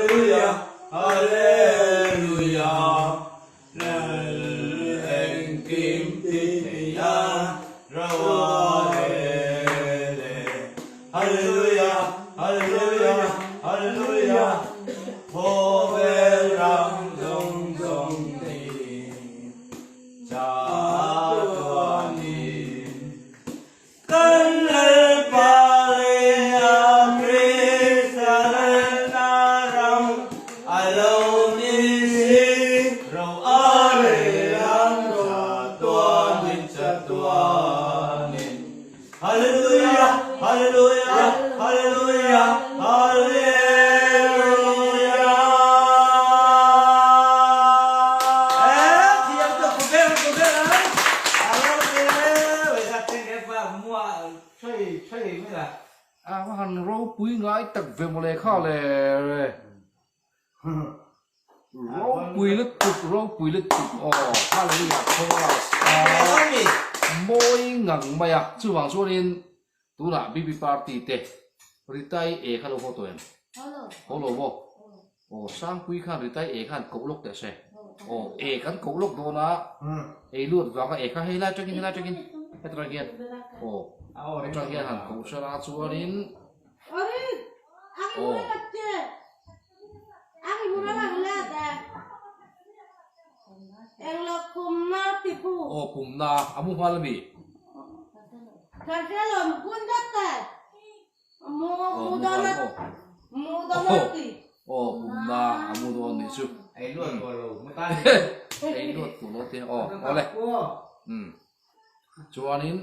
Hallelujah, Hallelujah, Lal engkim ti theia ro a rel e. Hallelujah, Hallelujah, Hallelujah, khawvel ram zawng zawng hi chatuanin. Kan Lalpa leh a Krista lalna ram a lo ni si, ro a rel ang chatuanin chatuanin. Hallelujah, Hallelujah, Hallelujah, Hallelujah. A va han ropui ngai tak ve mawle kha le ropui lutuk ropui lutuk aw hallelujah chorus a mawi ngang mai a chuvang chuanin tunah BB party te Ritai e kha lo haw tawh em haw lo maw aw Sangpui khan Ritai e khan koh lawk teh se aw e kan koh lawk dawn a ei luat vanga e kha hei lai atangin helai atangin hetah hian aw hetah hian han koh hrela chuanin aw. Aw pumna a mu nghal ami? Aw pumna a mu dawn nih chu. Ei luat tur lo te aw awle. Chuanin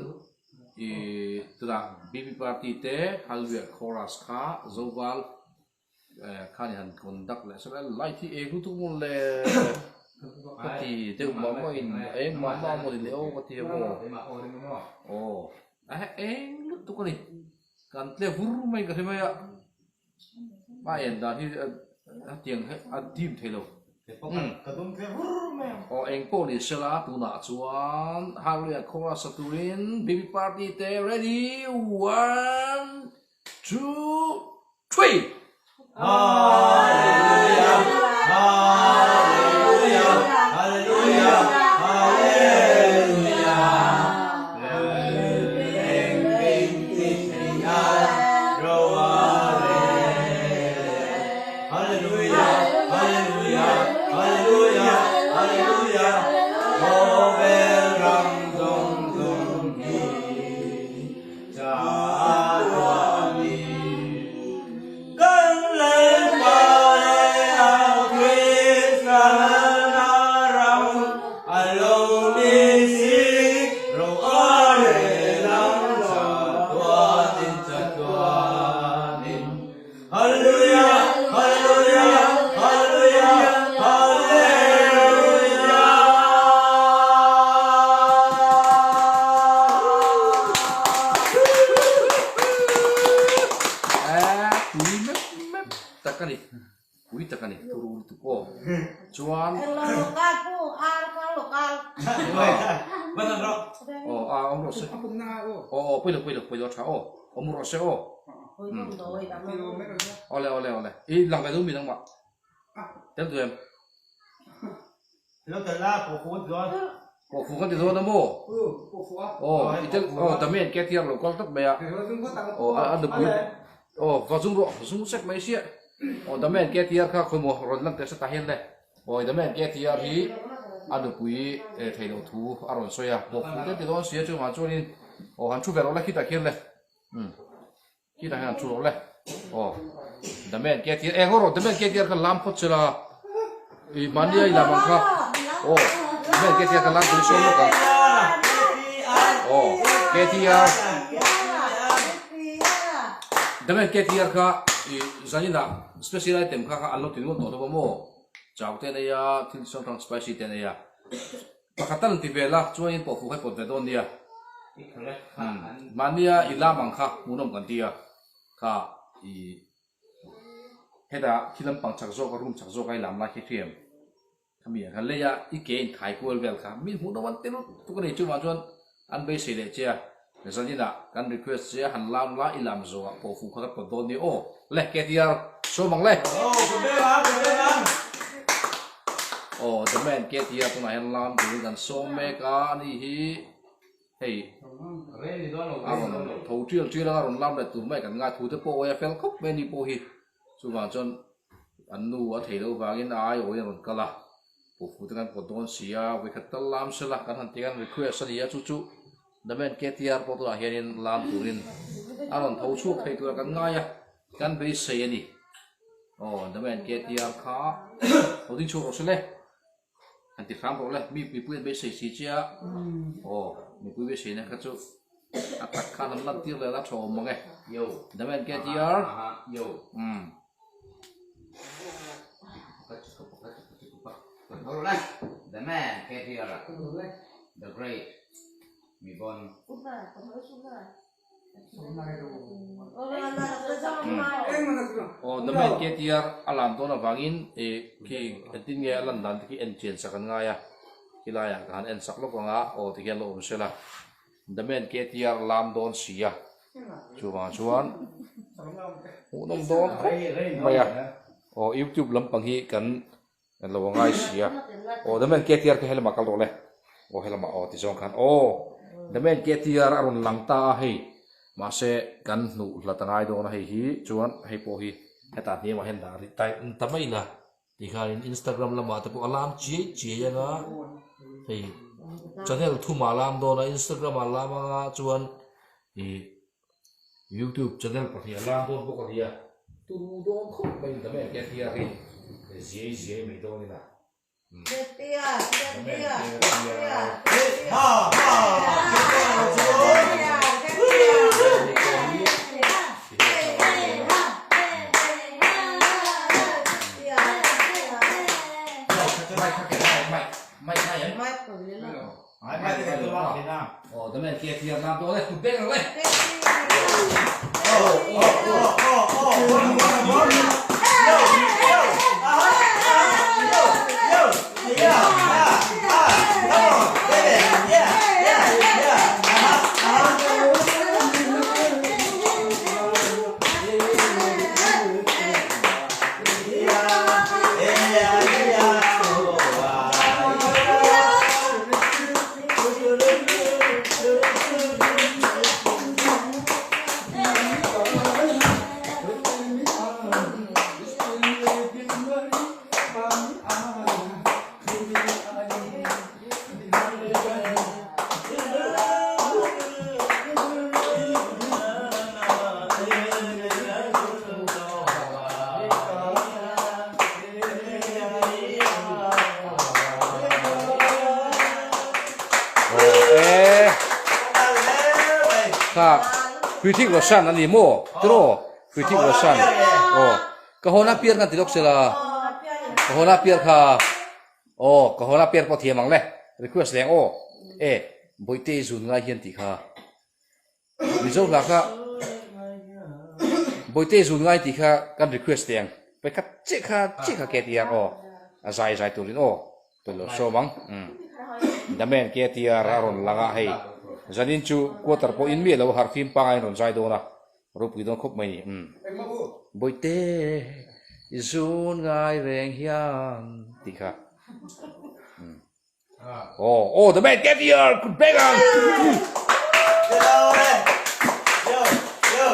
ih tunah BB party te Hallelujah chorus kha Zoval Khani han conduct leh sela light hi eng lutuk maw le ka ti deuh mah mah in eng mah mah maw ni le aw ka ti a maw aw a eng lutuk a ni kan tle vur mai ka hre mai a a en dan hi a tiang hi a dim thei lo aw eng pawh ni sela tunah chuan Hallelujah chorus a turin baby party te ready one two three. Hallelujah, Hallelujah, Hallelujah, Hallelujah. Lal engkim ti theia ro a rel e. Hallelujah, Hallelujah, Hallelujah, Hallelujah. Khawvel ram zawng zawng hi. Hallelujah, Hallelujah, Hallelujah, Hallelujah. Eh, pui mep mep tak a ni. Pui tak a ni, thu ru lutuk aw. Chuan. Aw, a awm rawh se. Aw, aw, pui lo, pui lo, pui lo tha aw. Awm rawh se aw. Awle, awle, awle. I lang ve duh mi nangmah. Tel duh em? Pawh fu kan ti dawn a maw? Aw, i tel, aw, Damian KTR lo kal tlat mai a. Aw, a nupui, aw, va zum rawh, zum sek mai sia. Aw, Damian KTR kha khawi maw rawn lan teh se tah hian le. Aw, Damian KTR hi a nupui thei loh thu a rawn sawi a. Pawh fu te ti dawn sia chuvang chuanin, aw, han thu ve rawh le khitah khian le. Umm. Khitah hian an thu rawh le. Aw. Damian KTR, eng rawh Damian KTR kha lam phawt sela. I mahnia i lam ang kha. Aw. Damian KTR kha lam pui sawn lawk ang. Aw. KTR. Damian KTR kha i zaninah special item kha kha an lo ti nual tawh lo va maw? Chau te an ei a, thil hrang hrang spicy te an ei a. Pakhat an ti vel a, chuanin pawhfu kha i pawt ve dawn nia. Mahnia i lam ang kha hmuhnawm kan ti a, kha i hetah khi lampang chak zawk a room chak zawk a i lam lai khi hriam khami ang kha leia i ke in thai kual vel kha mi hmuhnawm an ti lut tuk a ni. Chuvang chuan an beisei leh che a, zaninah kan request che a han lam la i lam zawhah pawhfu kha ka pawt dawn nia aw. Le KTR. Sawm ang le. Aw the man KTR tunah hian lam turin kan sawm mek a ani hi hei a rawn tho tial tial anga rawn lam leh tur mai kan ngai thu te pawh awia fel khawp mai ani pawh hi chuvang chuan an nu a theih loh vangin a aiawhin a rawn kal a pawhfu te kan pawt dawn si a vawikhat tal lam sela kan han ti khan request a ni a chu chu The man KTR pawh tunah hianin lam turin a rawn tho chhuak thei tura kan ngai a, kan beisei a ni. Aw, The man KTR kha tho ding chhuak rawh se le, han ti hram rawh le, mi mipui an beisei si che a, aw, mipui beiseina kha chu a tak khan an lantir leh la tha awm mang e. The man KTR, umm. The man KTR, the great. Mi bon. Aw the man KTR a lam dawn avangin ih khi engtin nge a lan dan te khi en chian sak an ngai a khilai ah ka han en sak lawk ang a aw ti hian lo awm sela the man KTR lam dawn si a chuvang chuan hmuhnawm dawn khawp mai a aw youtube lampang hi kan En lo a ngai si a. Aw the man KTR kha helamah kal rawh le. Aw helamah aw ti zawng khan aw the man KTR a rawn lang ta a hei. Mahse kan hnuh hlat a ngai dawn a hei hi chuan hei pawh hi hetah hniamah hian dah rih tai ta mai la tikhanin Instagram lamah te pawh a lam chiai chiai anga hei channel thumah a lam dawn a Instagram ah a lam anga chuan ih Youtube channel pahnih a lam dawn bawk a nia, turu dawn khawp mai in Damian KTR hi ziai ziai mai dawn ina. Damian KTR. Aw Damian KTR lam dawn e, kut beng ang le. Kha Hrithik Roshan a ni maw tiraw Hrithik Roshan aw ka hawn a piar kan ti lawk sela ka hawn a piar kha aw ka hawn a piar pawh thiam ang le request leng aw e Bawihte i zun ngai hian tih kha. Mizo hla kha Bawihte zun ngai tih kha kan request teh ang pakhat chiah kha chiah kha KTR aw a zai zai turin aw tawlh lo sawm ang umm Damen KTR a rawn lang a hei zanin chu quarter pawh in miah lo harfim pangai in rawn zai dawn a ropui dawn khawp mai ni umm Bawihte i zun ngai reng hian tih kha umm. Oh, oh, the man, get here, good bang on. Yo, yo.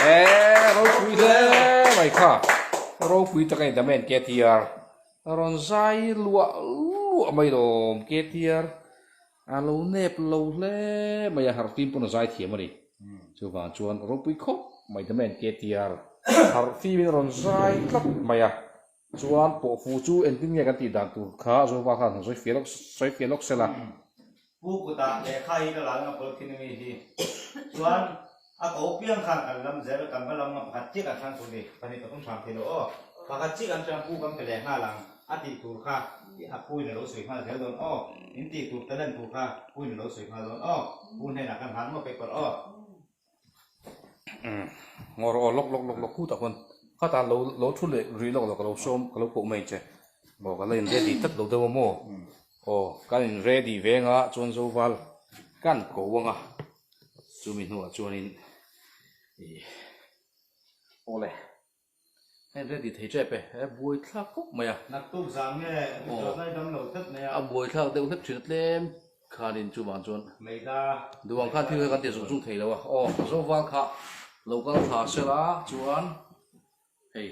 Eh, ropui hle mai kha. Ropui tak a ni Damian KTR. Rawn zai luah luah mai lawm KTR. A lo nep lo hle mai a, harhfim pawn a zai thiam a ni. Chuvang chuan ropui khawp mai the man KTR harhfimin a rawn zai tlat mai a. Chuan pawhfu chu engtin nge kan tih dan tur kha Zova khan han sawi fiah lawk sawi fiah lawk sela. Pu kutah lehkha hi ka lal nga pawlthin ami hi. Chuan a ko piang khan kan lam zel kan va lam nga pakhat chiah kan hrang tur ni pahnih pathum hram thei lo aw. Pakhat chiah kan hrang pu kan pe leh nghal ang a tih tur kha a pu in a lo sawi nghal zel dawn aw. In tih tur talent tur kha pu in a lo sawi nghal dawn aw. Pu hnenah kan hlan maw paper aw. Ngaw rawh aw lawk lawk lawk lawk khutah khawn khatah lo lo thu leh rih lawk lawk ka lo sawm ka lo koh mai che aw ka la in ready tlat lo deuh a maw aw kan in ready veng a chuan zoval kan ko ang a chumi hnuah chuanin ih awle. Hei ready thei tep e, a buai thlak khawp mai a. Naktuk zan nge zawhna i dam lo tlat mai a. A buai thlak deuh hlek thin a tlem khanin chuvang chuan. Meida. Duang khan thil kha kan ti zung zung thei lo a, aw Zoval kha lo kal thla sela chuan hei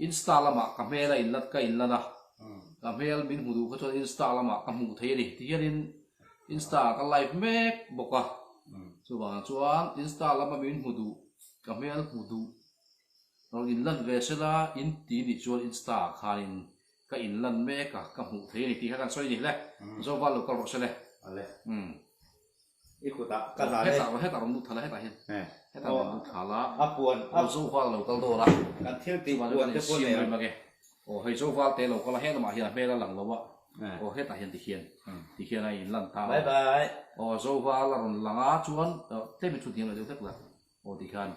Insta lamah ka hmel a inlat ka inlan a, ka hmel min hmu duh kha chuan Insta lamah ka hmuh thei a ni tihianin Insta ah ka live mek bawk a, chuvang chuan Insta lama min hmu duh ka hmel hmu duh. Rawn inlan ve sela in ti nih chuan Insta ah khanin ka inlan mek a, ka hmuh thei a ni tih kha kan sawi a ni hle. Zoval lo kal rawh sele. Ale. Umm. I kutah ka zan e. Hetah hetah rawn lut thala hetah hian. Hetah rawn lut thala. A puan. Aw Zoval lo kal dawn a. Kan thil tih puan te pawh nei ang. Aw hei Zoval te lo kal a, helamah hian a hmel a lang lo a. Aw hetah hian tikhian tikhian a inlan ta a. Bye bye. Aw Zoval a rawn lang a chuan tlem in chhun hniam leh deuh hlek la. Aw ti khan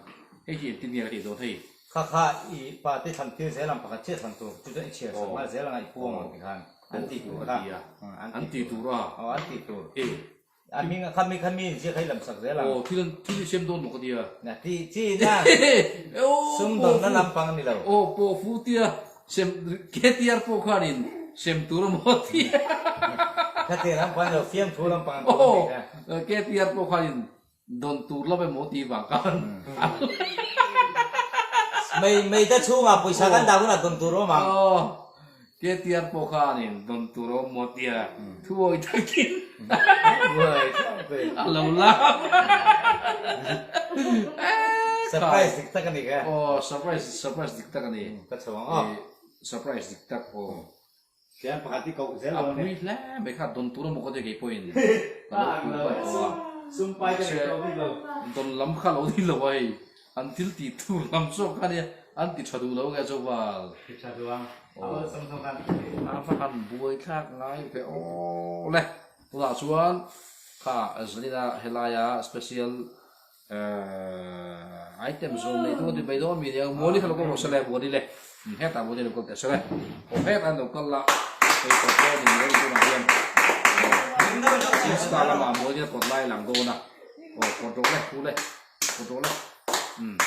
hei hi engtin nge ka tih dawn hei. Kha kha i pa te thlan tir zel ang pakhat chiah thlan tur chu chuan i chhiar sak nghal zel anga i puang ang ti khan an ti tur kha an ti tur a aw an ti tur a hming kha mi kha mi ziak kha i lam sak zel ang aw thil thil i siam dawn maw ka tia na ti chi na sum dawn na lampang a ni lo aw pawh fu tia sem KTR pawh khanin sem tur a maw tia kha ti lampang ni lo fiamthu lampang an tur a ni kha KTR pawh khanin Dawn tur lam emaw tih vang khan Mei mei te chhungah pawisa kan dah hunah dawn tur awm ang. Aw, KTR pawh khanin dawn tur awm maw tia thuawi takin a lo lam. Surprise dik tak a ni ka. Aw, surprise surprise dik tak a ni. Ka chho ang aw. Surprise dik tak aw. Tiang pakhat hi koh zel dawn e. A pui hle mai kha dawn tur emaw ka tia kei pawhin ka lo pui hman tawh a. Sumpai ka nei tawh bik lo. Dawn lam kha lo ni lo a hei an thil tih tur lam zawk kha nia an ti tha duh lo nge chuval. Ti tha duh ang. A awlsam zawk khan. A va han buai thlak ngai ve aw le. Tunah chuan kha Zalina helaia special Item zawm nei dawn ti mai dawn mi nia muani kha lo kal rawh se le muani le hetah muani lo kal teh se le aw hetah an lo kal la hei kawt dawn in lo tunah hian insta lamah muani a kawt lai lang dawn a aw kawt rawh le thu le kawt rawh le um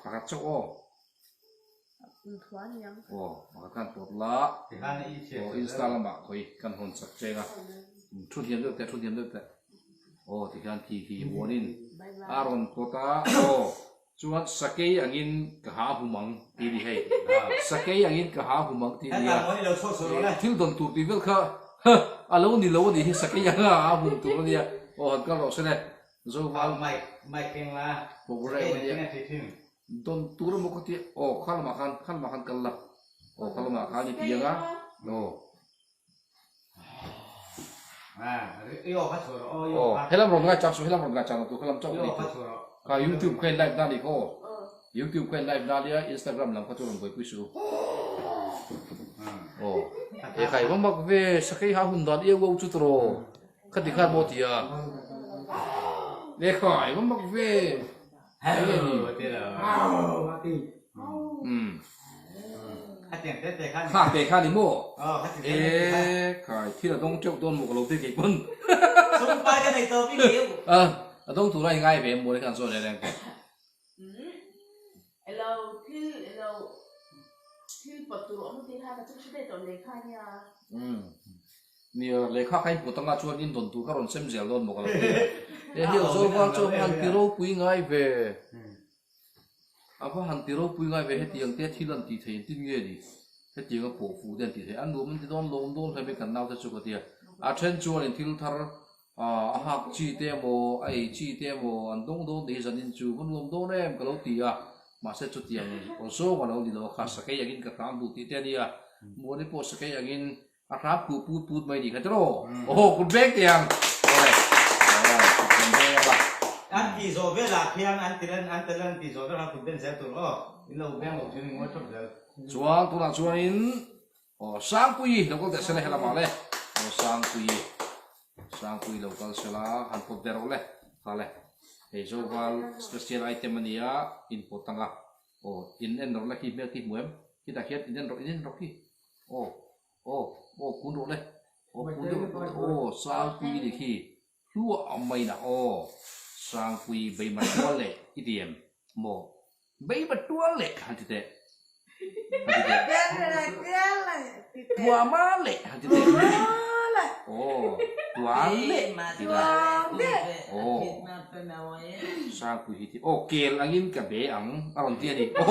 pakhat chauh aw aw pakhat khan pawt la aw insta lamah khawi kan hawn chak cheng a thu hniam deuh teh thu hniam deuh teh. Aw tikhian khi khi muanin a rawn pawt a, aw chuan sakei angin ka ha hum ang tih ni hei, sakei angin ka ha hum ang tih nia, thil dawn tur tih vel kha a lo ni lo a nih hi, sakei anga ha hum tur a nia, aw han kal rawh se le, Zoval programme a nia, dawn tur emaw ka tia, aw kha lamah khan kha lamah khan kal la, aw kha lamah khan i ti ang a, aw. Aw helam rawn ngai chak suh helam rawn ngai chak lo tur khalam chauh a ni tur kha youtube kha in live na ni kha aw youtube kha in live na nia instagram lam kha chu rawn buaipui suh aw he khai va mak ve sakei ha hun dan iau au chu tawh kha ti khan maw tia he khai va mak ve Kha te kha ni maw? E khai thil a dawng teuh dawn maw ka lo ti kei pawn. A dawng tura i ngai ve maw le khan chuan reng reng teh. Nia, lehkha kha in put anga chuan in dawn tur kha rawn sem zel dawn maw ka lo ti a. E hi Zoval chu a han ti ropui ngai ve. A va han ti ropui ngai ve hetiang te thil an tih theih engtin nge ni? Hetiang a pawh fuh te an tih theih a nuam an ti dawn lawm dawn hle mai kan naute chu ka ti a. A then chuanin thil thar a hak chi te emaw a ei chi te emaw an dawng dawn tih hi zanin chu va nuam dawn em ka lo ti a, mahse chutiang aw zawng a lo ni lo a kha, sakei angin ka hram duh tih te a nia, Muani pawh sakei angin a hram khuh put put mai ni kha tiraw? Aw kut beng teh ang awle aw kut kan beng ang a. An tih zawh velah khian an ti an tel an tih zawh velah kut ben zel tur aw in lo beng loh chuan in ngawi thawp zel. Chuan tunah chuanin Aw Sangpuii lo kal teh sela helamah le. Aw Sangpuii, Sangpuii lo kal sela han pawt ve rawh le. Kha le, hei Zoval special item a nia, in pawt ang a. Aw in en rawh le khi hmel khi hmu em? Khitah khian in en rawh, in en rawh khi. Aw, aw, aw kun rawh le. Aw kun deuh rawh, aw Sangpuii ni khi hluah mai na aw Sangpui bei mat tual leh i ti em maw bei mat tual leh han ti teh han ti teh tuama leh han ti teh aw tual leh ti la aw Sangpui hi ti aw kel angin ka be ang a rawn ti a ni aw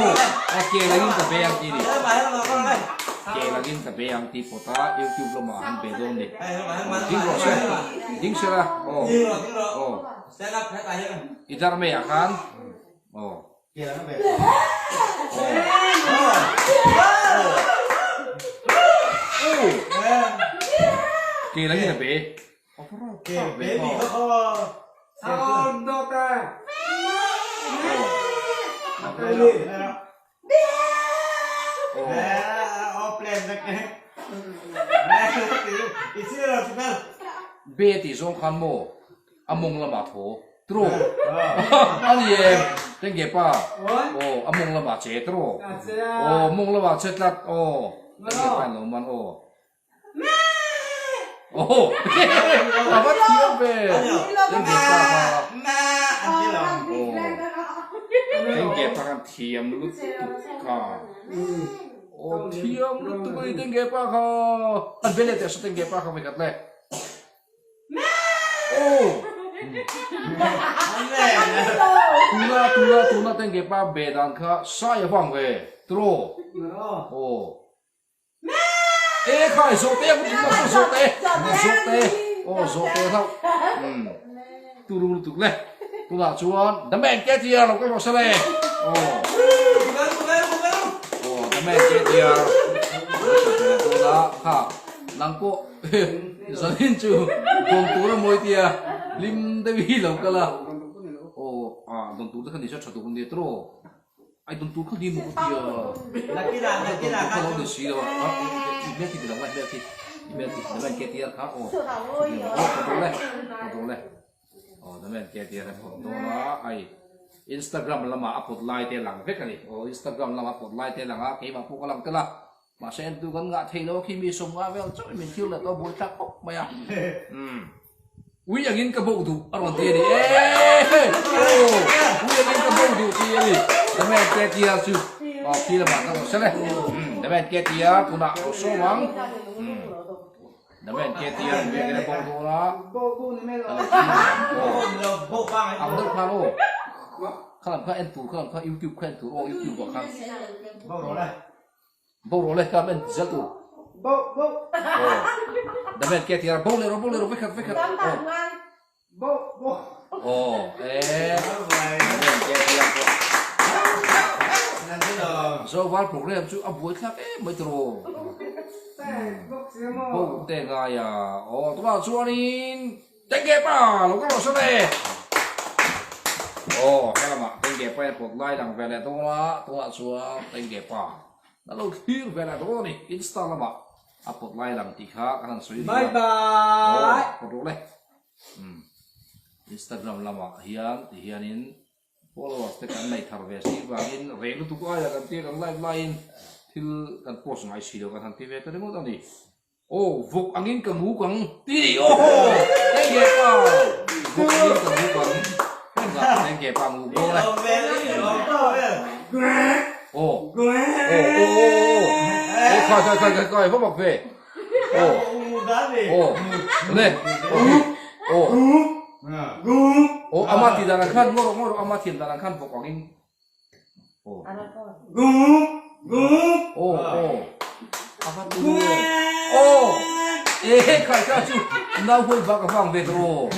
kel angin ka be ang ti a ni kel angin ka be ang tih pawt a youtube lamah han be dawn ni ding rawh se ding sela aw aw i dar mai ah khan aw kel angin a be Be tih zawng khan maw a mawng lamah thaw tiraw a ni em tengge pa aw a mawng lamah che tiraw aw mawng lamah che tlat aw tengge pa in lo man aw. Aw a va thiam ve tengge pa kha tengge pa khan thiam lutuk kha aw thiam lutuk a ni tengge pa kha an be leh teh saw tengge pa kha vawikhat le aw tuna tuna tuna tengge pa be dan kha sai a vang ve tiraw aw. E khai zawhte a kutin a zawhte zawhte aw zawhte hlauh umm turu lutuk le tunah chuan the man ke tia lo kal rawh se le aw aw the man ke tia tuna kha nang pawh zanin chu dawn tur a mawi tia hlim deuh hi lo kal a aw a dawn tur te kha ni se tha tur ania tiraw. Ai dawm tur kha ni maw ka ti a. Dawm tur kha lo ni si lo a. I hmel khi ti lo nga i hmel khi. I hmel khi Damian KTR kha aw. Aw ka dawl e. Ka dawl e. Aw Damian KTR a phawrh dawn a. Ai Instagram lamah a pawt lai te lang vek a ni. Aw Instagram lamah a pawt lai te lang a. Keimah pawh ka lang tel a. Mahse entu kan ngah thei lo a khi mi sawmnga vel chauh in min thil leh tawh buai thlak khawp mai a. Umm. Ui angin ka boh duh a rawn ti a ni. Eehh! Aw! Ui angin ka boh duh ti a ni. Damian KTR chu aw khi lamah ka rawn sel e. Umm Damian KTR tunah ka sawm ang. Umm Damian KTR ui angin a boh dawn a. Ka lo thlir ang aw. Ang deuh khan aw. Kha lam kha en tur kha lam kha YouTube kha en tur aw YouTube ah khan. Bo rawh le, ka en zel tur. Bo, bo. Aw. Damian ke tia bo le rawh, bo le rawh, vekhat, vekhat. Aw. Bo, bo. Aw, eh. Damian ke tia pawh. Zoval program chu a buai thlak em mai tiraw. Bo te ngai a. Aw, tunah chuanin Tengge pa lo ka rawh sawn e. Aw, helamah Tengge pa hian pawt lai lang ve leh dawn a, tunah chuan Tengge pa na lo thlir ve leh dawn a ni, Insta lamah a pawt lai lang tih kha kan han sawi rih a. Bye bye. Aw, pawt rawh le. Umm, Instagram lamah hian ti hianin followers te kan nei thar ve si vangin reh lutuk aia kan tia kan live laiin thil kan post ngai si lo kan han ti ve ta ringawt a ni. Aw vawk angin ka nguk ang ti aw tengge pa vawk angin ka nguk ang engah tengge pa nguk dawn e aw aw aw aw khai khai khai khai khai va mak ve aw aw le aw aw ama tih dan ang khan ngaw rawh ngaw rawh ama thiam dan ang khan vawk angin aw aw aw a va tu aw E khai kha chu nau huai bak a vang ve ta aw.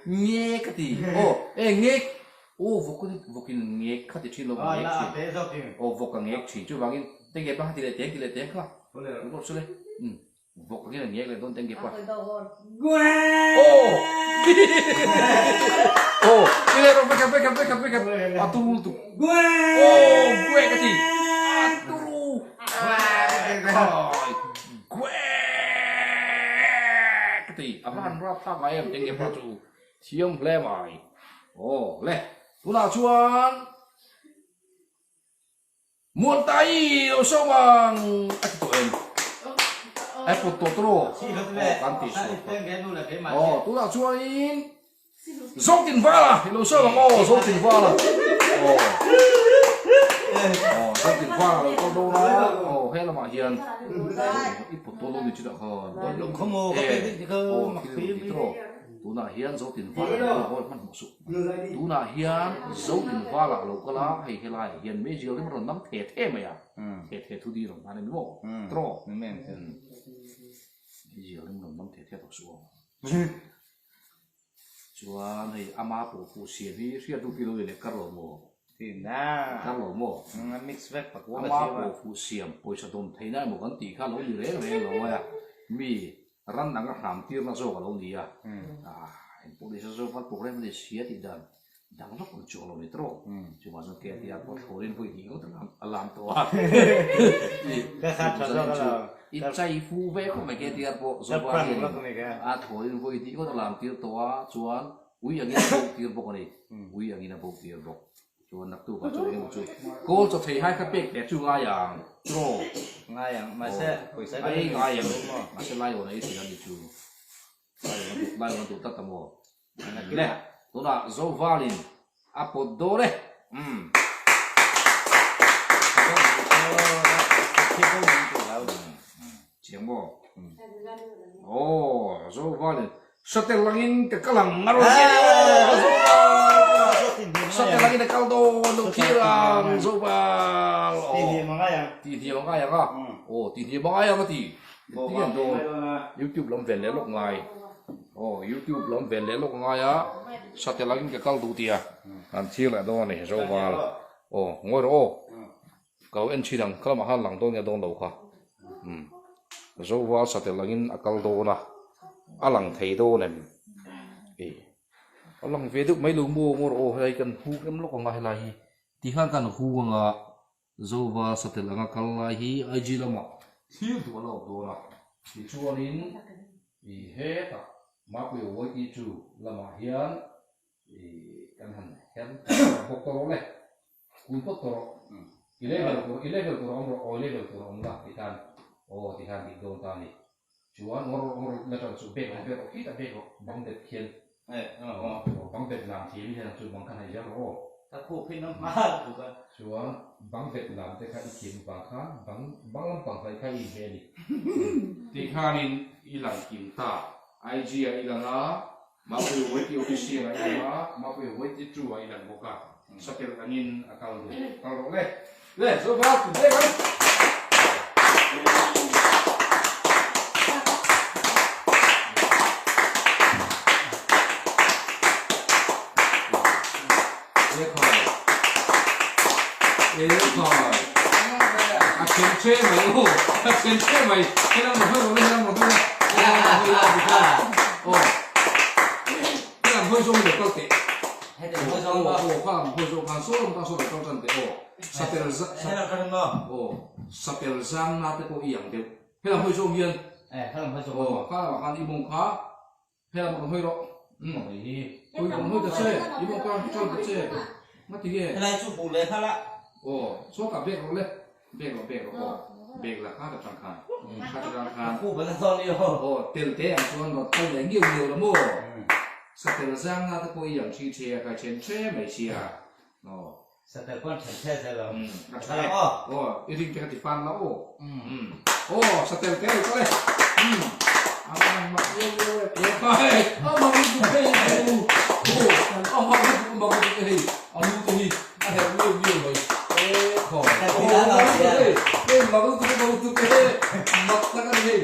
Nge ka ti. Aw e ngek. Aw vawk vawkin ngek kha ti thin lo ngek thin. Aw vawk a ngek thin chuvangin tenge pa kha ti leh teng ti leh teng kha. Rawh chu le. Umm. Vawk angin a ngek leh dawn teng pa. Aw. Aw ti leh rawh vekhat vekhat vekhat vekhat a turu lutuk. Aw gue ka ti. A turu. Khai. Gue ka ti. A va han rap thlak ngai em teng pa chu. Thiam hle mai. Aw le tunah chuan Muantai lo sawm ang a ti tawh em? A pawt tawh tawh aw kan tih sual tawh. Aw tunah chuanin Zotin Vala i lo sawm ang aw Zotin Vala aw aw Zotin Vala lo kal dawn a aw he lamah hian i pawt tawh lo ni chutah khan e aw thil ti tawh tunah hian Zotin Vala lo kal hmanhmawh suh. Tunah hian Zo invalah lo kal a, hei helaiah hian meizial rim a rawn nam the the mai a, the the thu dil ang khan a ni maw? Trawh. Meizial rim rawn nam the the tawh suh aw. Chuan hei ama pawh fuh siam hi hriat ruk ilo i leh kar lo maw? Kar lo maw? Ama pawh fuh siam pawisa dawn theihna emaw kan tih kha lo ni reng reng lo a, mi Ran anga hram tirna zawk a lo ni a, engpawh ni se zawk val program a ni sia tih dan dang vak ang chuang lo ni tawh. Chuvang chuan KTR pawh thlawrin vawi hnih ngawt a lam tawh a. I chai fu ve khawp mai KTR pawh Zopa hian a thlawrin vawi hnih ngawt a lam tir tawh a, chuan ui angin a bawk tir bawk a ni, ui angin a bawk tir bawk. Chuan naktuk ah chuan engemaw chu kawl chaw thei hai kha pek teh chu ngai ang tiraw? Ngai ang, mahse pawisa ka ei ngai ang, mahse lai awn a ei thin a ni chu. Lai awn a duh, lai awn a duh tlat a maw? Le, tunah Zovalin a pawt dawn e. Umm. Chiang maw? Aw, Zovalin Satel angin ka kal ang a rawn ti a ni aw Zobal Satel angin a kal dawn lo thlir ang Zobal aw Ti hniam a ngai ang Ti hniam a ngai ang a aw ti hniam a ngai ang a ti ti an dawn YouTube lam vel leh lawk ngai aw YouTube lam vel leh lawk a ngai a Satel angin ka kal duh tia an thlir leh dawn a ni Zobal aw ngawi rawh aw. Ka lo en thin ang, ka lamah khan lang dawn nge dawn lo kha. Umm Zoval satel angin a kal dawn a, a lang thei dawn em? Ih a lang ve deuh mai lo maw maw rawh aw helai kan huk em lawk ang a helai hi ti khan kan huk ang a Zoval satel anga kal lai hi IG lamah thlir duh a la awm dawn a tichuanin ih hetah Mapui YT chu lamah hian ih kan han her bawk tawh rawh le. Kun phawt tawh rawh. I level tur i level tur a awm rawh aw i level tur a awm la ti khan aw ti khan dik dawn ta a ni. Chuan ngawr ngawr la tan chu bag awm ve rawh khitah bag rawh bang bet khian aw bang bet lam thiam hian chu bang khan hei zel rawh aw. Ka khup hi na hma tuk a. Chuan bang bet lam te kha i thiam vang khan bang bang lampang hlai kha i inhmeh a ni. Ti khanin i lang kim ta IG ah i lang a. Mapui Waiti Official a i lang a, Mapui Waiti Two a i lang bawk a, satel angin a kal duh. Kal rawh le. Le, zo val, tum hle mai. Ekhai. Ekhai. A chen che mai u. A chen che mai. Helam rawn hawi rawh le, helam rawn hawi la. Helam rawn hawi la tikhan. Aw. Helam hawi zawng i lo kal teh. Aw, aw, kha lam hawi zawng khan saw lam khan saw lo kal tan teh aw. Satel za, aw, satel zang na te pawh i ang deuh. Helam hawi zawng hian. Aw, kha lamah khan i mawng kha. Helam rawn hawi rawh. Umm. Hawi rawn hawi ta che. I mawng kha tan ta che. Ngati nge? Helai chu buh leh nghal a. Aw, saw tah bag rawh le. Bag rawh bag rawh aw. Bag la kha ta tang khan. Kha ta tang khan. Khu bala zawn i aw. Aw, tel te ang chuan rawn kal leh ngiau ngiau la maw? Satel zang na te pawh i ang thi the a, kai then the mai sia. Aw. Satel pawh an then the zel lo. Umm, a tha e. Aw, i ring te kha ti fan la aw. Umm. Aw, satel te lo kal e. Umm. A mang mak ngiau ngiau e. E khai, a mang lutuk hei chu. Aw, a mang lutuk, a mang lutuk e hei. A lu te hi a herh ngiau ngiau mai. E khai. Aw, a mang lutuk hei. Hei, mang lutuk, a mang lutuk e. Mak tak a ni hei.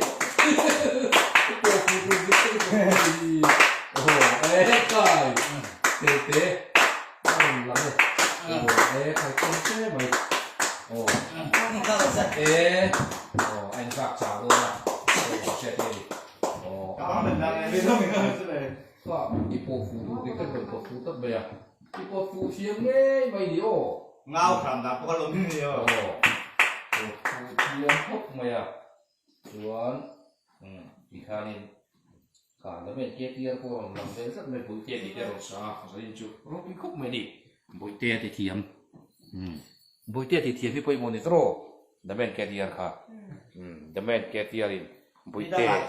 Telte a rawn lang e. Aw e khai khawm hle mai. Aw e aw a inzak chau dawn a. Aw hriat hi a ni. Aw kha i pawh fuh duh dik tak rawn pawt fuh tlat mai a. I pawt fuh thiam ngei mai ni aw. Ngau hram dah pawh ka lawm ni aw. Aw pawt fuh thiam khawp mai a. Chuan tikhanin kha Damian KTR pawh rawn lang ve zat mai Bawihtea tih te a rawn sa a, zanin chu ropui khawp mai a ni. Bawihtea ti thiam Bawihtea ti thiam hi pawimawh ni tawh Damian KTR kha Damian KTR in Bawihtea a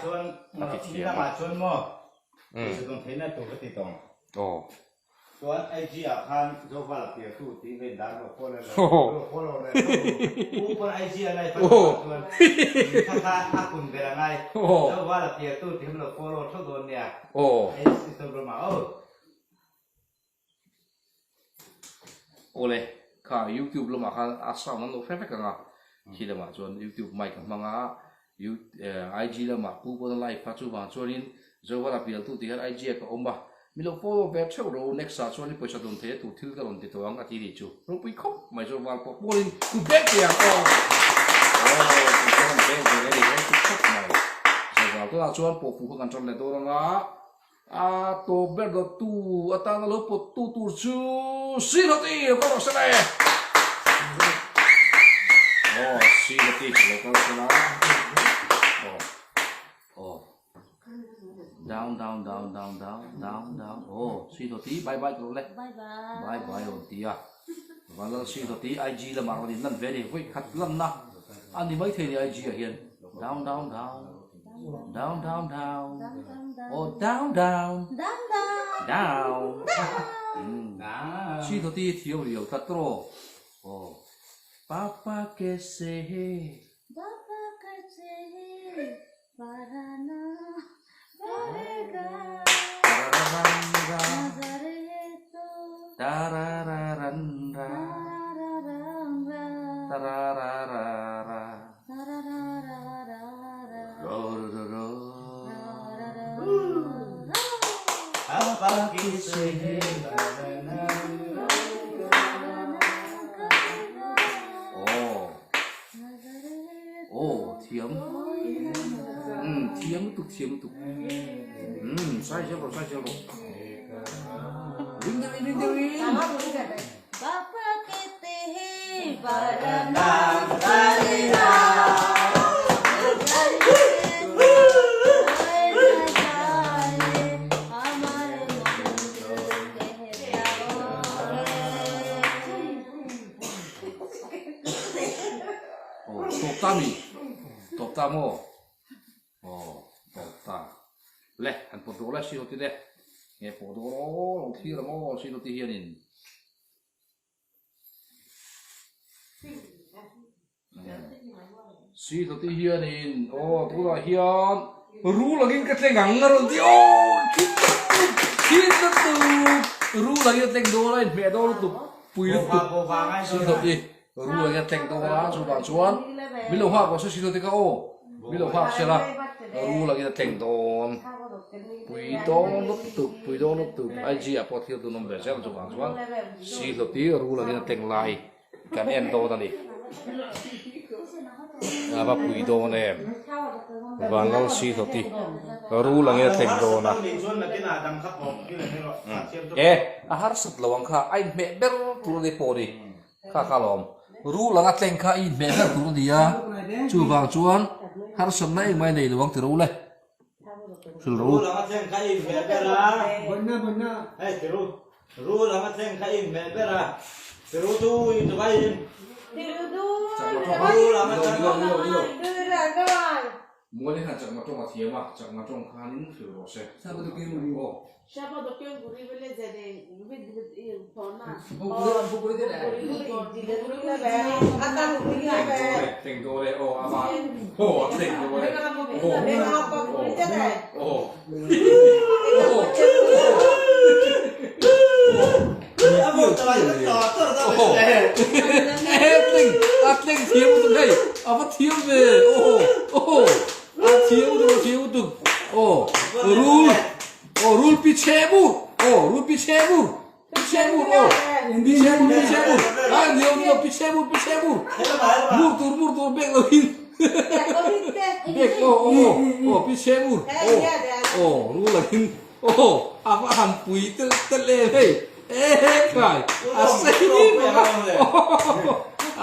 ti thiam a. Nidangah chuan maw theihna tur ka ti tawh ang. Aw. Chuan IG ah khan Zovala piartu tih vein dan rawh follow leh follow leh pu pawn IG a live a chhuah chuan kha kha a kun ber a ngai Zovala piartu tih hi lo follow theuh dawn nia Instagram ah aw. Awle kha YouTube lamah khan a sound an lo hre vek ang a khi lamah chuan YouTube mic a hmang a IG lamah pu pawn a live a chuvang chuanin Zovala pialtu tih hian IG ah ka awm a Mi lo follow ve theuh ro, next ah chuan i pawisa dawn thei a tur thil ka rawn ti tawh ang a ti nih chu. Ropui khawp mai chu val pawh pawlin ku bek ve ang aw. Aw ku te rawn bek ve rei ropui khawp mai. Zoval tunah chuan pawhfu kha kan tan leh dawn anga a tawp ber dawt tu atana lo pawt tu tur chu Sihoti lo kal rawh se le. Aw Sihoti lo kal sela. Aw aw. Down down down down down down down aw si dawt hi bye bye tur le bye bye rawn ti a Vanlal si dawt hi IG lamah rawn in lan ve a ni vawi khat lanna a ni maithei ni IG ah hian down down down down down down aw down down down si dawt hi thiam riau tlat tawh aw papa kese he Papa kese he Parana parega Nazar to Tarararara Tarararara Rorororo Papa kese he Oh. Aw thiam umm thiam lutuk thiam lutuk umm sai zel rawh sai zel rawh ring deuh in ring deuh in. Aw tawp ta mi tawp ta maw aw tawp ta le han pawt rawh le si lo ti le nge pawh dawn aw lo thlir ang aw si lo ti hianin si lo ti hianin aw tunah hian rul angin ka tleng ang a rawn ti aw khi khi lutuk rul angin a tleng dawn a inhmeh dawn lutuk pui lutuk si lo ti. Rul a tleng dawn a, chuvang chuan min lo nghak rawh se silo te ka aw, min lo nghak sela rul angin a tleng dawn. Pui dawn lutuk, pui dawn lutuk, IG ah pawh thil dun awm ve zel chuvang chuan silo ti rul angin a tleng lai kan en dawn a ni. A va pui dawn em, Vanlal silo ti rul angin a tleng dawn a. E, a harsat lo ang kha, a inhmeh ber tur a ni pawh ni. Kha kha lawm. Rul anga tleng kha i inhmeh ber tur a ni a, chuvang chuan harsatna engmah i nei lo ang ti ro le. Hril ro. Rul anga tleng kha i inhmeh ber a. Hei ti ru. Rul anga tleng kha i inhmeh ber a. Ti ru tu i tu vai in. Rul anga tleng. Mual hian chakma tawng a thiam a, chakma tawng khanin hril rawh se. Aw. Teng dawn e, aw ama aw a thleng dawn e, aw aw aw a tleng thiam lutuk hei a va thiam ve aw aw a thiam lutuk a thiam lutuk aw rul aw rul pi chhe bur aw rul pi chhe bur. Pichemur aw Pichemur Pichemur ai ni lo ni lo Pichemur Pichemur mur tur mur tur bek lo in bek aw aw aw Pichemur aw aw rul angin aw a va han pui telh telh em hei e khai a sei bawk a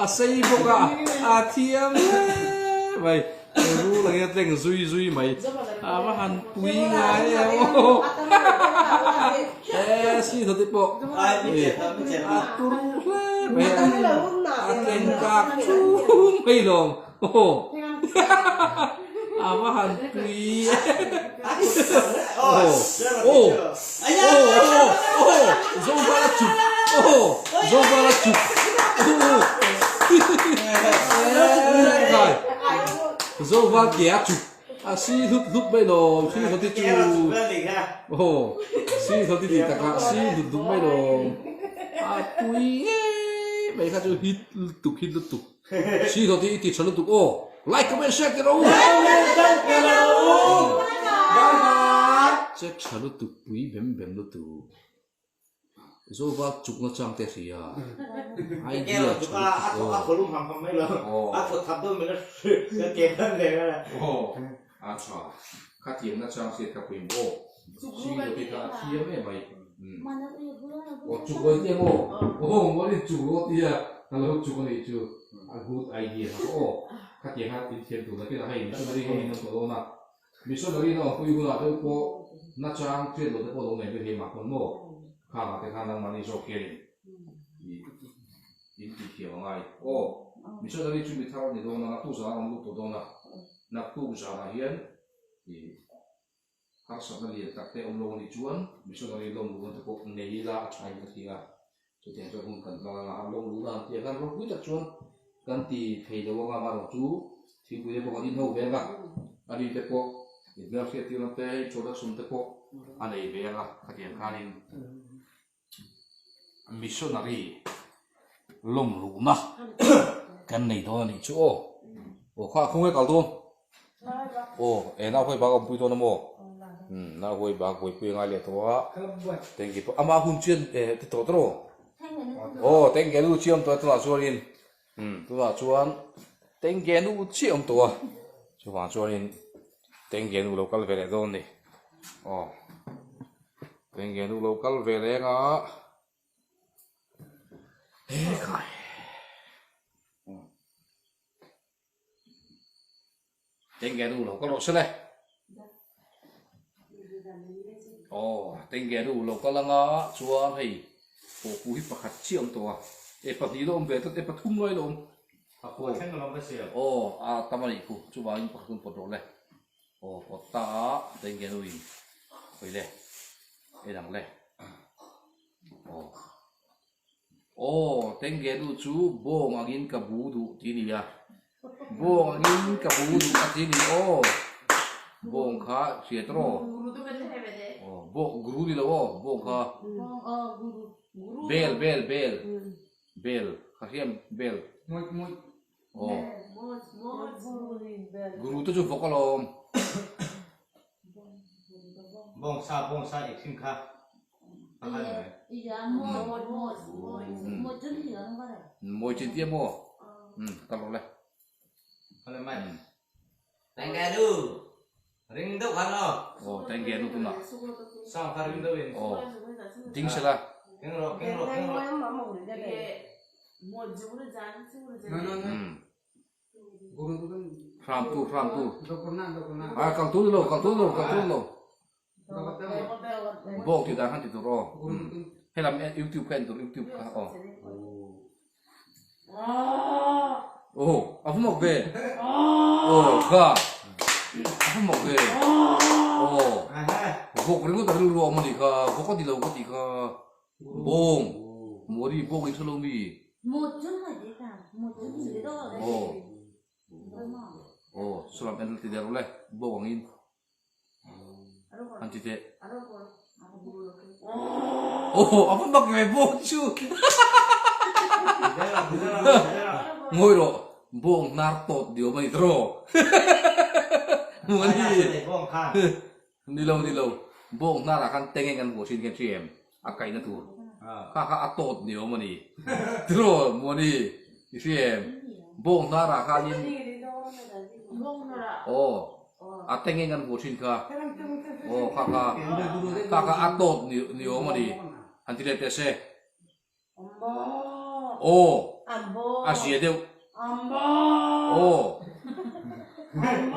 a sei bawk a a thiam hle mai. Rul ang in a tleng zui zui mai. A va han pui ngai em aw. E si thawti pawh a tur hle mai a. A tleng kak chung mai lawm. Aw a va han pui aw aw aw aw Zovala chuk aw Zovala chuk aw Khai Zoval ke a chuk a si hlut hlut mai lawm si hlut hi chu aw si hlut hi ti takah si hlut hlut mai lawm a pui ngei mai kha chu hit lutuk hit lutuk si hlut hi i ti tha lutuk aw like comment share ti rawh u check tha lutuk pui bem bem lutuk. Zoval chuk na chang te hria idea tha lutuk aw. Aw a tha kha thiam na chang hriat ka pawimawh aw si lo te kha a thiam em mai aw chuk lo tia maw aw mawni chuk lo tia ka lo chuk a nih chu a good idea kha aw khatiang kha in thiam tur nakin a hei missionary ho in an tawh dawn a. Missionary na awmpui hunah deuh pawh nachang hriat loh te pawh lo nei ve thei mah pawn maw? Khangah te khan nangmahni zawk hian in in tih thiam a ngai. Aw, missionary chu mi thar a ni dawn a, naktuk zanah a rawn lut tawh dawn a, naktuk zanah hian i harsatna lian tak te awm lo a nih chuan missionary lawm luhna te pawh nei ila a tha in ka hria. Chutiang chuan hun kan hmang anga lawm luhna an tih ang khan ropui tak chuan kan ti thei lo anga amaherawh chu thingpui te pawh kan inho ve anga a ni te pawh inhmel hriat tirna te introduction te pawh a nei ve anga khatiang khanin missionary lawm luhna kan nei dawn a nih chu aw. Aw kha khawnge kal dawn? Aw e nau huai bak a awmpui dawn a maw? Umm nau huai bak buaipui a ngai leh tawh a tengge pawh ama hun chian e ti tawh tawh rawh aw tengge nu chi awm tawh a tunah chuanin umm tunah chuan tengge nu chi awm tawh a chuvang chuanin tengge nu lo kal ve leh dawn a ni aw tengge nu lo kal ve leng a hekai. Tengge nu lo ka rawh se le. Aw tengge nu lo kal anga chuan hei pawhpu hi pakhat chiah awm tawh a e pahnih la awm ve tlat e pathum lai la awm. Aw a tam a nih khu chuvangin pakhat hun pawt rawh le. Aw pawt ta a tengge nu in hawi le en ang le. Aw. Aw, tengge nu chu bawng angin ka bu duh ti nia. Bawng angin ka bu duh a ti ni aw. Bawng kha hriat rawh. Aw, bawng guru ni lo aw, bawng kha. Bel, bel, bel. Bel, kha hriam bel. Aw. Guru te chu vawk alawm. Bawngsa, bawngsa ei thin kha. Mawi chin tia maw? Ka lo le. Tengge nu ring deuh khan aw. Aw tengge nu tunah. Sound kha ring deuh in. Aw ding sela. Keng rawh keng rawh keng rawh. Hram tu hram tu. Ah kal tu ni lo kal tu ni lo kal tu ni lo. Bawk tih dan khan ti tur aw. Helam YouTube kha en tur YouTube kha aw. Aw a va mak ve. Aw kha a va mak ve. Aw vawk ringawt a rilru a awm a nih kha vawk a ni lo ka tih kha. Bawng Mawri bawng in hre lo mi. Aw aw salam en ti der le bawng angin. An ti teh. Aw a va mak ve bawng chu. Ngawi rawh bawng hnar tawt ni awm a ni tawh. Hmuh a ni. Ni lo ni lo bawng hnarah khan teng eng kan hmuh thin khan hria em a kaihna tur. Kha kha a tawt ni awm a ni. Tiraw Muani i hria em? Bawng hnarah khanin aw a tengeng an vuah thin kha. Aw kha kha kha kha a tawt ni ni awm a ni. Han ti leh teh se. Aw a zia deuh. Aw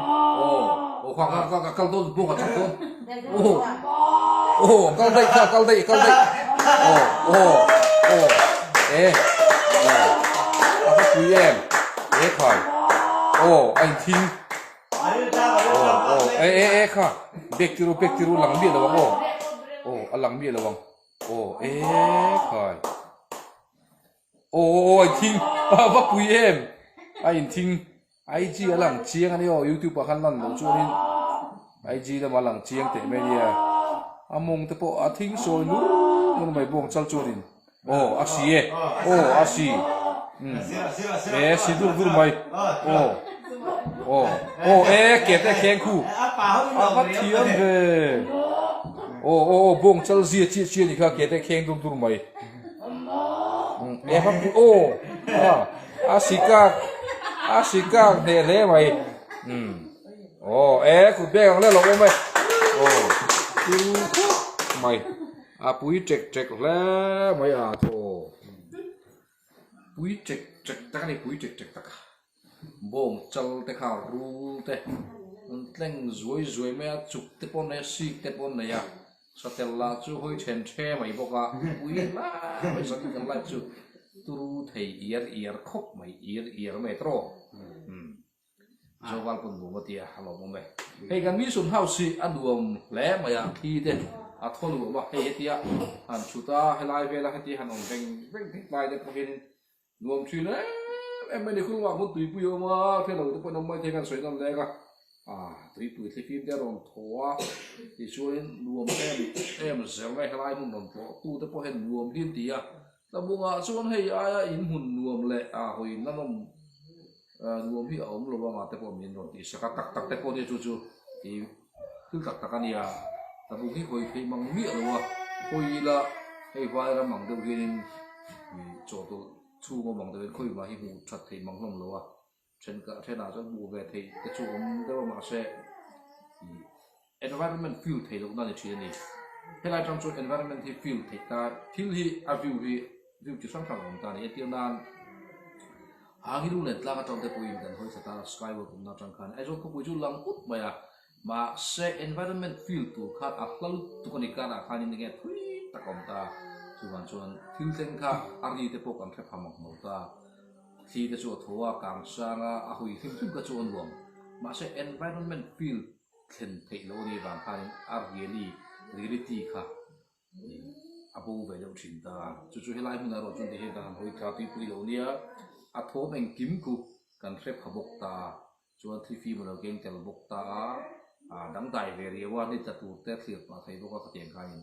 aw aw kha kha kha kal dawn bawk a chak dawn. Aw aw kal daih kha kal daih kal daih. Aw aw aw e aw a va pui em e khai aw a inthing aw aw e e e kha bek tiru bek tiru lang miah lo ang aw aw a lang miah lo ang. Aw e khai. Aw aw aw a inthing a va pui em a inthing IG a lang chiang a ni aw youtube ah khan lan loh chuanin IG lamah a lang chiang teh mai nia a mawng te pawh a thing sawi nur nur mai bawng chal chuanin aw a si e aw a si umm e si dur dur mai aw aw aw e ke te kheng khu a va thiam ve. Aw aw aw bawng chal zia chiah chiah ni kha ke te kheng dur dur mai. E hap aw a a sikak a sikak hneh hle mai. Um aw e kut bek ang le lo awm e. Aw tu khawp mai a pui ṭek ṭek hle mai a thaw. Pui ṭek ṭek tak a ni pui ṭek ṭek tak. Bawng chal te kha rul te an tleng zuai zuai mai a, chuk te pawh an nei a, sik te pawh an nei a, satel lah chu hawi then the mai bawk a, pui hlai mai zanin kan live chu turu thei iar iar khawp mai iar iar mai tawh umm Zoval pawn nuam a tia a lawmawm e. Hei kan Mission House hi a nuam hle mai a, thi te a thaw nuam a, hei hetia han chhut a helai vela hetia han awm veng veng thei tlai te pawh hianin Nuam thin em em mai ni khulngah hmun tuipui a awm a, hre lo te pawhin awm mai thei khan sawi nawn lek a, ah tuipui thlifim te a rawn thaw a, tichuanin nuam em em zel mai helai hmun rawn tlawh tu te pawh hian nuam hi an ti a, tlabungah chuan hei aia in hmun nuam leh ah hawi nanawm nuam hi a awm lo anga te pawh min rawn tih sak a, tak tak te pawh nia chu chu ih thil tak tak a nia, tlabung hi hawi theih mang miah lo a, hawi ila hei vai ram ang deuh hianin. Chawhtawlh chhung awm ang deuhin khawi mah hi hmuh that theih mang hlawm lo a, then ka thenah chuan hmuh ve theih te chu awm deuh a mahse ih environment feel theih loh na a ni thin a ni. Helai atang chuan environment hi feel theih ta thil hi a view hi view chi hrang hrang a awm ta a ni. Entir nan Hangilung len tlang atang te pawhin kan hawi thla ta skywalk awmna atang khan Aizawl khawpui chu lang ut mai a, Mahse environment feel tur khan a hla lutuk a ni karah khanin enge thui tak a awm ta. Chuvang chuan thil thleng kha a ri te pawh kan hre pha mak lo ta. Thli te chu a tho a, kang sang a, a hui hlim hlim kha chu a nuam. Mahse environment feel thlen theih loh a nih vang khanin a really, reality kha a bo ve deuh thin ta. Chu chu helai hmunah erawh chuan tihian kan han hawi thla tuipui lo nia, a thawm engkim khu kan hre pha bawk ta. Chuan thifim a lo keng tel bawk ta a, a dangdai ve riau a, ni tla tur te a thlir pah thei bawk a, khatiang khanin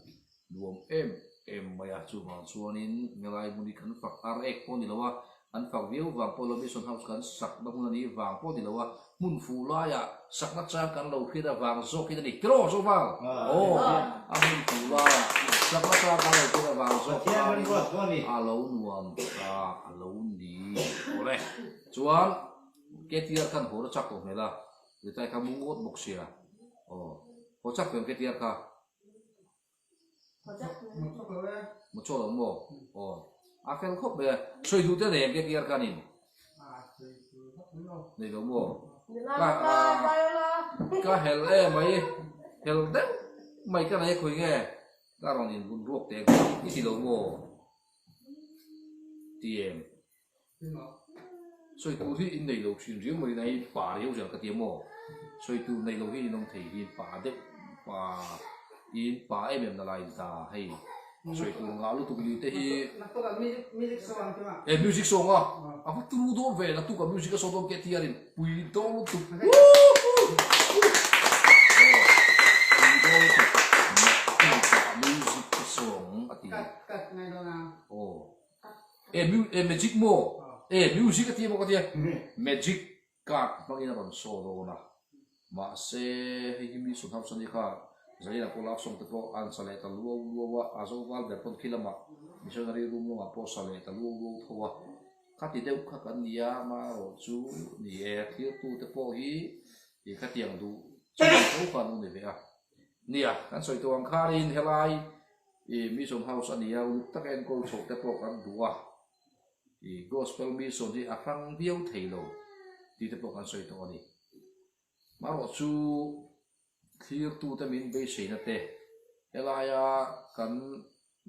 nuam em em mai a, chuvang chuanin ngelai hmun hi kan fak ar ek pawh a ni lo a, kan fak viau vang pawh lo Mission House kan sakna hmun a nih vang pawh a ni lo a, hmun fuh laiah sakna chang kan lo hriat avang zawkin a ni tiraw Zoval? Aw, a hmun fuh laiah sakna chang kan lo hriat avang zawk khanin a lo nuam ta a lo ni awle. Chuan. KTR khan haw na chak tawh hmel a, Ritai kha mu ngawt bawk sia. Aw, haw chak tawh em KTR kha? Mu chaw lo maw? Aw, a fel khawp mai a. Sawi duh te nei em KTR khan in? Nei lo maw? Ka ka hel e mai, hel deuh mai ka nei khawi nge? Ka rawn inbun ruak teh i ti lo maw? Ti em? Sawi tur hi in nei lo thin riau mai na hi pa riau zel ka ti a maw? Sawi tur nei lo hi in awm thei hi pa deuh pa in pa em em na lai in ta hei sawi tur ngah lutuk ni te hi e music song a a va turu dawn ve naktuk a music a saw dawn ke tiar in pui dawn lutuk pui dawn lutuk naktuk a music a song a ti aw. E mu e magic maw? E music a ti emaw ka tia magic card hmangin a rawn show dawn a, mahse hei hi mi sawn hausa nia kha. Zaina pawh love song te pawh an sa leh ta luau luau a, a zo val ber pawn khi lamah missionary room lamah pawh sa leh ta luau luau tho a. Khati deuh kha kan ni a, amaherawh chu ni e, thirtute pawh hi ih khatiang duh chi tho kha an lo ni ve a. Nia, kan sawi tawh ang khanin helai ih Mission House a nia, uluk taka enkawl chhoh te pawh kan duh a, ih Gospel Mission hi a hrang viau thei lo tih te pawh kan sawi tawh a ni. Marawh chu thlirtute min beiseina te, helaia kan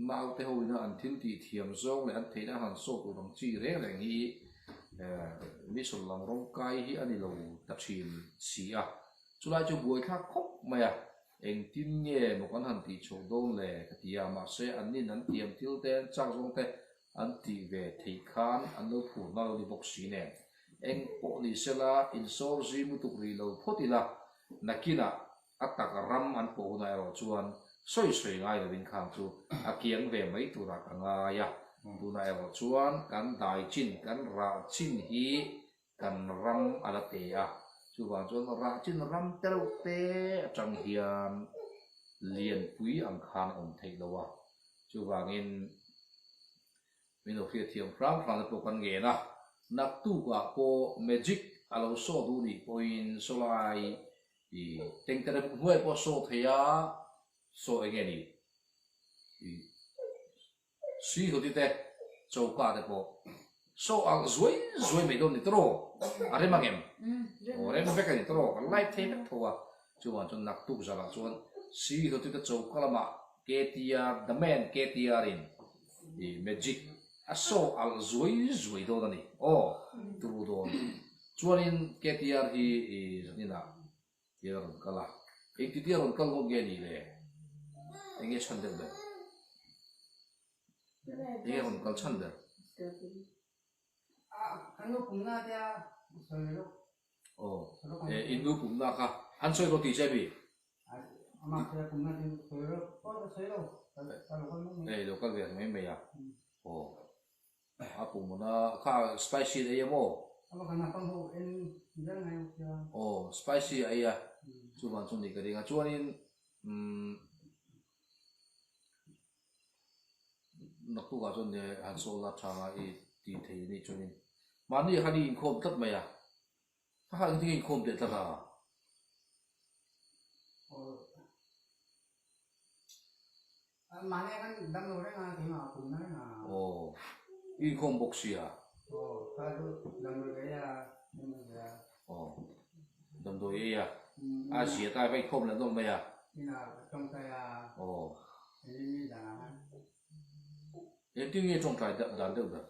naute ho ina an thil tih thiam zawng leh an theihna han sawt tur ang chi reng reng hi mission lam rawngkai hi a ni lo ta thin si a. Chulai chu buaithlak khawp mai a, engtin nge maw kan han tih chhoh dawn le ka ti a, mahse an nin an thiam thil te an chak zawng te an tih ve theih khan an lo phurna lo ni bawk si nen. Eng pawh ni sela insawr zim lutuk rih lo phawt ila, nakinah a tak ram an pawh hunah erawh chuan sawi sawi ngai lovin khang chu a kiang ve mai turah ka ngai a. Tunah erawh chuan kan dai chin, kan rah chin hi kan ram a la te a, chuvang chuan rah chin ram te reuh te atang hian lianpui ang khan a awm theih lo a, chuvangin Min lo hriat thiam hram hram te pawh kan ngen a, naktukah pawh magic a lo saw duh nih pawhin sawlai i tengtere buk hnuai pawh a saw thei a, saw eng nge ni i sui hoti te choka te pawh saw alh zuai zuai mai dawn ni tawh a rem ang em? Aw rem vek a ni tawh kan live thei vek tho a, chuvang chuan naktuk zarah chuan sui hoti te choka lamah KTR the man KTR in I magic a saw alh zuai zuai dawn a ni. Aw, turu dawn. Chuanin KTR hi i zaninah hian a rawn kal a. Engtitia rawn kal ngawt nge ni le? Enge chhan deuh ber? Enge rawn kal chhan ber? Aw, in nu pumna kha an sawi rawh tih che mi? Ei lo kal ve mai mai a. Aw. A pumna kha spicy ei a maw? Aw, spicy a ei a. Chuvang chu ni ka ring a. Chuanin umm naktukah chuan han sawl la tha nga i tih thei a nih chuanin mahni khan i inkhawm tlat mai a. Ka hah engtin nge inkhawm teh tlat a? Mahni khan dam lo reng a, keimah a pum na reng a. Aw, i inkhawm bawk sia. Aw, kha chu damdawi ka ei a, damdawi ka ei a. Aw, damdawi ei a, a zia ta va inkhawm leh nawlh mai a. Inah ka tawngtai a. Aw. Engtin nge danah khan? Engtin nge tawngtai dan deuh ber?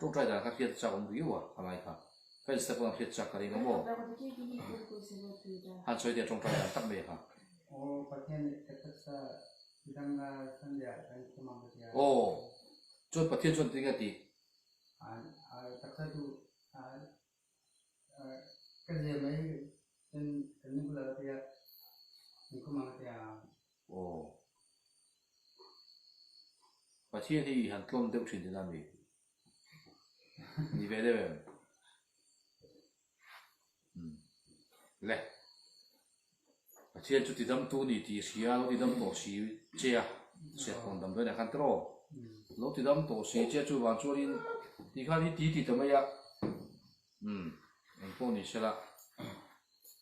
Tawngtai dan kha hriat chak awm viau a, a lai kha. Fans te pawh an hriat chak ka ring a maw? Han sawi teh tawngtai dan tak mai kha. Aw, chuan Pathian chuan tinge a tih? Aw. Pathian hi i han tlawm deuh thin tihna a mi? Ni ve deuh em? Umm. Le. Pathian chu tidamtu ni tih hria lo tidam tawh si che a, serkawn damdawiin ah khan tiraw? Lo tidam tawh si che chuvang chuanin ti khan hi ti ti ta mai a. Umm. Engpawh ni sela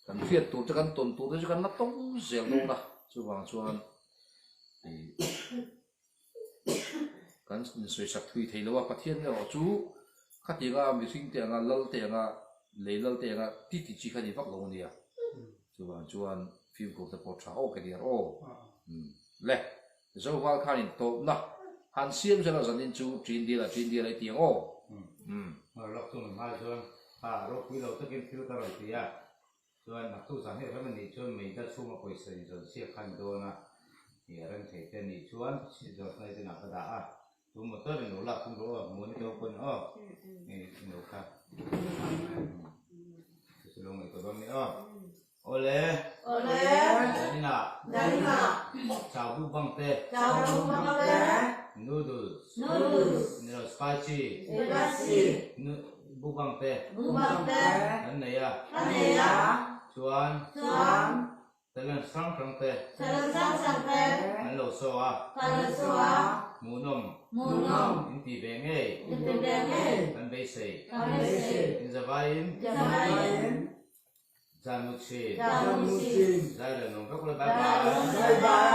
kan hriat tur te kan tawn tur te chu kan la tawng zel dawn a, chuvang chuan ih kan insawisak thui thei lo a, Pathian erawh chu khatianga mihring te anga lal te anga lei lal te anga ti ti chi kha ni vak lo a nia, chuvang chuan fimkhur te pawh tha awk e nia aw. Umm le Zoval khan in tawpna han siam zel a zanin chu ṭin dil a ṭin dil a i ti ang aw. Umm. Lawk chu min hmai chuan kha ropui lo takin thil ka rawn ti a, chuan naktu zan hi rem a nih chuan meida chhunga pawisa in zawn siak kha a ni dawn a, i rem thei te nih chuan zawhna i zinah ka dah a, tu motor in lo lak tum rawh aw, hmuh ni deuh pawn aw, i lo kha chu chu lo ngaihtuah dawn ni aw. Awle. Awle. Danina. Danina. Chau buk bang te. Chau buk bang te. Noodles. Noodles. Ni lo spicy. Spicy. Mukbang te. Kan nei a. Chuan. Talent hrang hrang te. An lo saw a. Hmuhnawm. In ti ve ngei. Kan beisei. Inzavaiin. Zan mu chin. Zai reng awm vek ula. Bye bye.